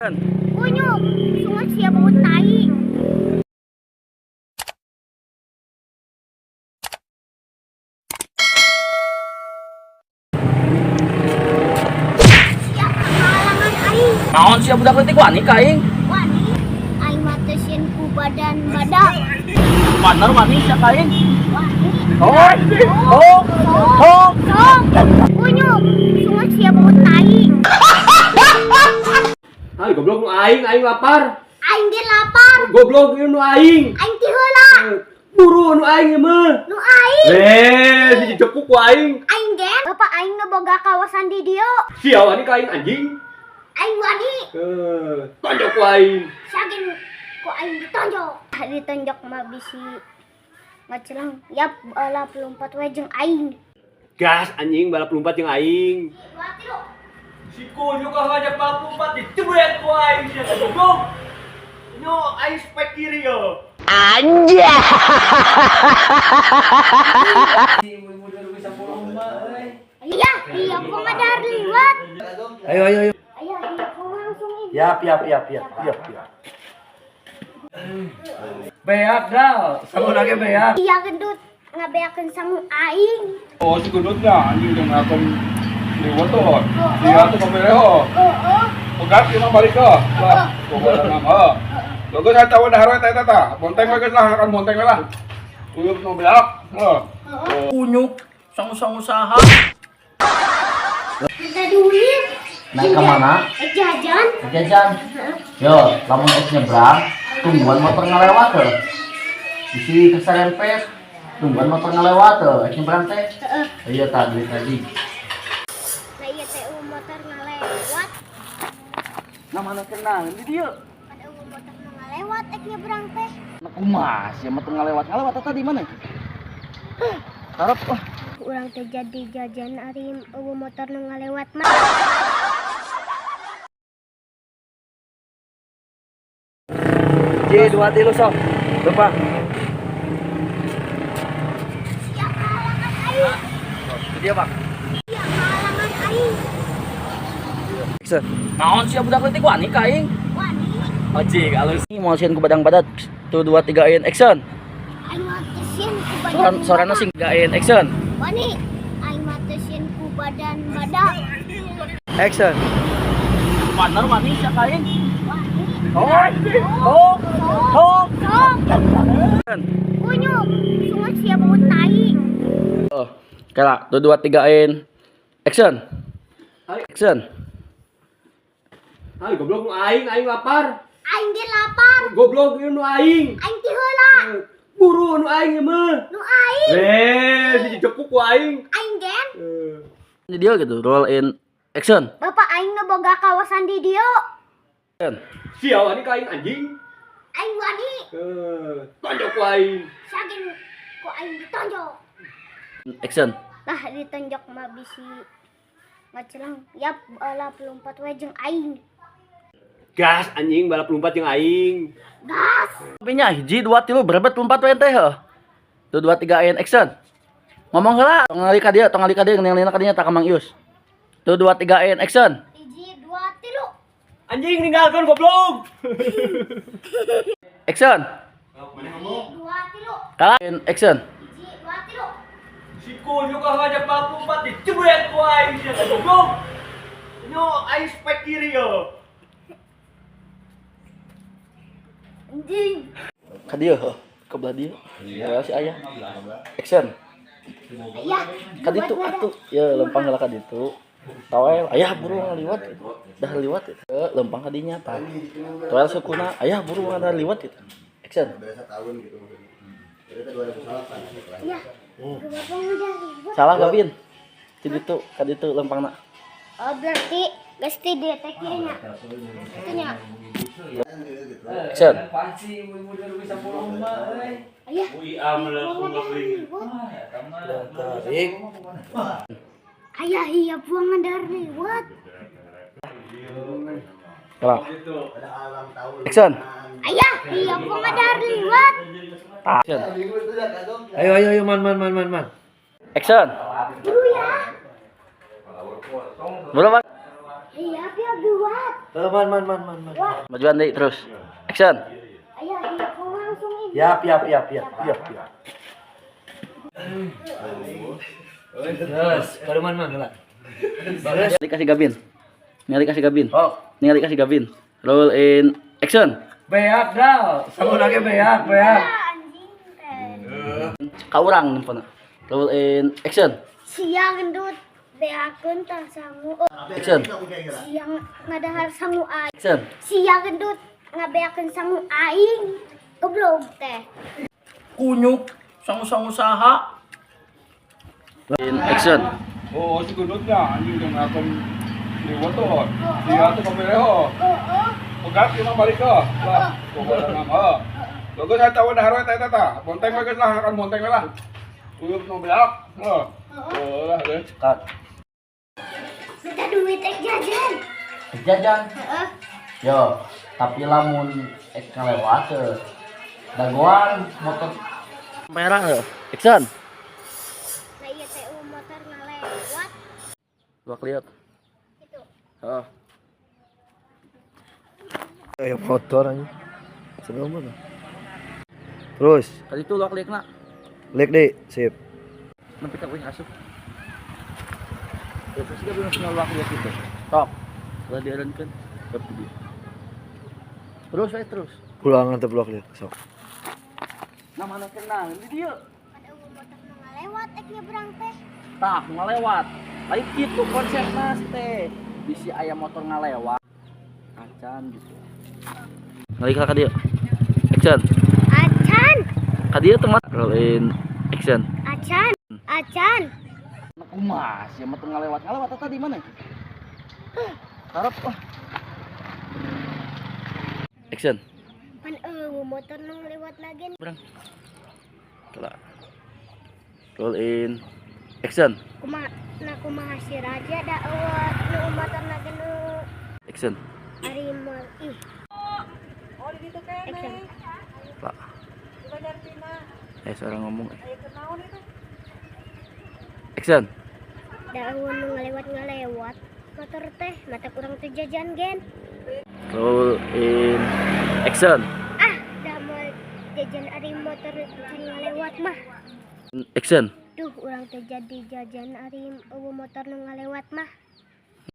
Kunyuk, sungut sia bau tai. Sia kahalangan aing. Naon sia budak leutik wani ka aing? Wani, aing mah teu sieun ku badan badak. Bener wani sia ka aing. Wani. Oh, oh, oh. Sok, kunyuk, sungut sia bau tai. Hai goblok nu aing, aing lapar. Aing ge lapar. Goblok ieu nu aing. Aing ti heula. Buru nu aing ieu mah. Nu aing. Eh, dijepuk ku aing. Aing ge, bapak aing nu boga kawasan di dieu. Sia wani ka aing anjing. Aing wani. Eh, tonjok ku aing. Sagin ku aing ditonjok. Ditonjok mah bisi ngacelang. Yap, balap lompat we jeung aing. Gas anjing balap lompat jeung aing. Dua tilu. Si kunyuk ah ngajak balap lompat dijebret ku aing sia goblok. Nyo aing spek kiri yo. Iya, iya kok ngadar liwat. Ayo, ayo, ayo. Ayo, iya kok langsung ini. Yap, yap, yap, yap, yap, yap. Beak dah, sangu lagi beak. Iya gendut ngabeakeun sangu aing. Oh, si gendutnya anjing udah ngakom liwat tuh. Iya tuh pemilih ho. Heeh. Pegat ieu mah balik ke. Lah, pokokna mah heuh. Bagus saya tahu dah teh teh tah. Bonteng we geus lah, akan bonteng we lah. Uyup nu beak. Heuh. Kunyuk, sangu-sangu saha. Minta duit. Naik ke mana? Jajan. Jajan. Yo, lamun es nyebrang, tungguan motor ngalewat tuh. Bisi keserempet, tungguan motor ngalewat tuh, es nyebrang teh. Heeh. Iya tadi tadi. Nah iya teh eueuh motor ngalewat. Nah mana kenal di dia. Kan eueuh motor nu ngalewat ek nyebrang teh. Nah kumaha sia motor ngalewat ngalewat tadi mana? Harap ah. Urang teh jadi jajan ari eueuh motor nu ngalewat mah. J dua tilu sok. Lupa. Sia kahalangan aing. Dia pak. Sia kahalangan aing. Action. Naon sia budak leutik wani ka aing? Wani, Ojek alus. Mau sieun ku badang badat. 1 2 3 in action. aing mah teu sieun ku badan. Soran sorana sing 3 in action. Wani, aing mah teu sieun ku badan badak. Action. Bener wani sia ka aing. Wani. Oh, oh, oh. Sok, kunyuk, sungut sia bau tai. Oh, kala 1 2 3 in action. Hai, Action. hai goblok nu aing, aing lapar. Aing ge lapar. Goblok ieu nu aing. Aing ti heula. Buru nu aing ieu mah. Nu aing. Eh, dijepuk ku aing. Aing gen. Eh. Di dia gitu, roll in action. Bapak aing nu boga kawasan di dieu. Action. Sia wani ka aing anjing. Aing wani. Eh, tonjok ku aing. Sagin ku aing ditonjok. Action. Lah ditonjok mah bisi ngacelang. Yap, balap lompat we jeung aing. Gas anjing balap lompat jeung aing. Gas. Tapi nya hiji dua tilu berebet lompat we teh heuh. 1 2 3 in action. Ngomong heula, tong ngali ka dieu, tong ngali ka dieu, ngali ka dieu tak ka Mang Ius. 1 2 3 in action. Hiji, dua, tilu. Anjing ninggalkeun goblok. Action. Hiji, dua, tilu. Kala in action. Hiji, dua, tilu. Si kunyuk ah ngajak balap lompat dijebret ku aing sia goblok. Nyo aing spek kiri yo. Anjing. Ka dieu heuh, ka belah dieu. Ya si ayah. Action. Ayah. Ka ditu atuh. Ya lempang heula ka ditu. Toel, ayah buru ngaliwat gitu. Dah liwat gitu. Lempang ka dinya tah. Toel sukuna, ayah buru dah liwat gitu. Action. Ayah. Bapak udah liwat. Salah Gavin. Ti ditu, ka ditu lempangna. Oh, berarti geus ti dieu teh kieu nya. Kitu nya. Action. Ayah. Liwat. Tarik. Ayah, iya buangan dari liwat. Kala. Action. Ayah, iya buangan dari liwat. Action. Ayo, ayo, ayo, man, man, man, man, man. Action. Buru ya. Buru, Pak. Iya, ya buat. Man man man man man. Majuan deui terus. Action. Ayo, iya, kau langsung ini. Yap yap yap yap yap yap. Terus, baru man man lah. Terus. Ningali kasih Gabin. Ningali kasih Gabin. Oh, Ningali kasih Gabin. Roll in action. Beak dah. Sama lagi beak, beak. Anjing teh. Ka urang nempona. Roll in action. Siang gendut beakeun tah sangu. Oh, Action. siang ngadahar sangu aing. Action. Siang gendut ngabeakeun sangu aing. Goblok teh. Kunyuk sangu-sangu saha. In action. Oo, si gunod niya. Anjing yung akong liwat to. Siya to kapireho. Oh, Ugat, yun ang balik ko. Lah, wala na ha. Bagus sa tawa na haroy tayo tata. Bonteng bagus lah, akan bonteng lah. Uyup no belak. Oh. Oh, lah deh. Cut. Minta duit ek jajan. Jajan. Heeh. Yo, tapi lamun ek ngalewat teu. Dagoan motor merah heuh. Action. Nah iya teh motor ngalewat Dua kliat. gitu. Heeh. Ayo motor aja. Sebelum mana? Terus, Tadi tuh dua kliatna. lek deh, sip. Nepi ka uing asup. Ya, terus dia belum dua kliat gitu. Top. Ulah dieureunkeun. Top di dieu. Terus we terus. Pulang nanti blok lihat, sok. Nah mana kenang di dieu. Ada motor nu ngalewat ek nyebrang teh. Tah ngalewat. Lain kitu konsepna teh. Bisi aya motor ngalewat. Acan gitu. Balik ka dieu. Action. Acan, Ka dieu teh mah roll in action. acan, acan. Kumaha sih motor ngalewat ngalewat tadi mana? Harap ah. Action. Pan eueuh motor nu ngalewat lagi. Berang. Telah. Roll in action. Kumaha na kumaha si raja da eueuh nu motor lagi nu Action. ari mall ih. Action. Pak. Seorang ngomong. Action. Da eueuh nu ngalewat ngalewat motor teh mata kurang teu jajan gen. Roll in action. Ah, da mau jajan ari motor can ngalewat mah. Action. Duh, urang teh jadi jajan ari eueuh motor nu ngalewat mah.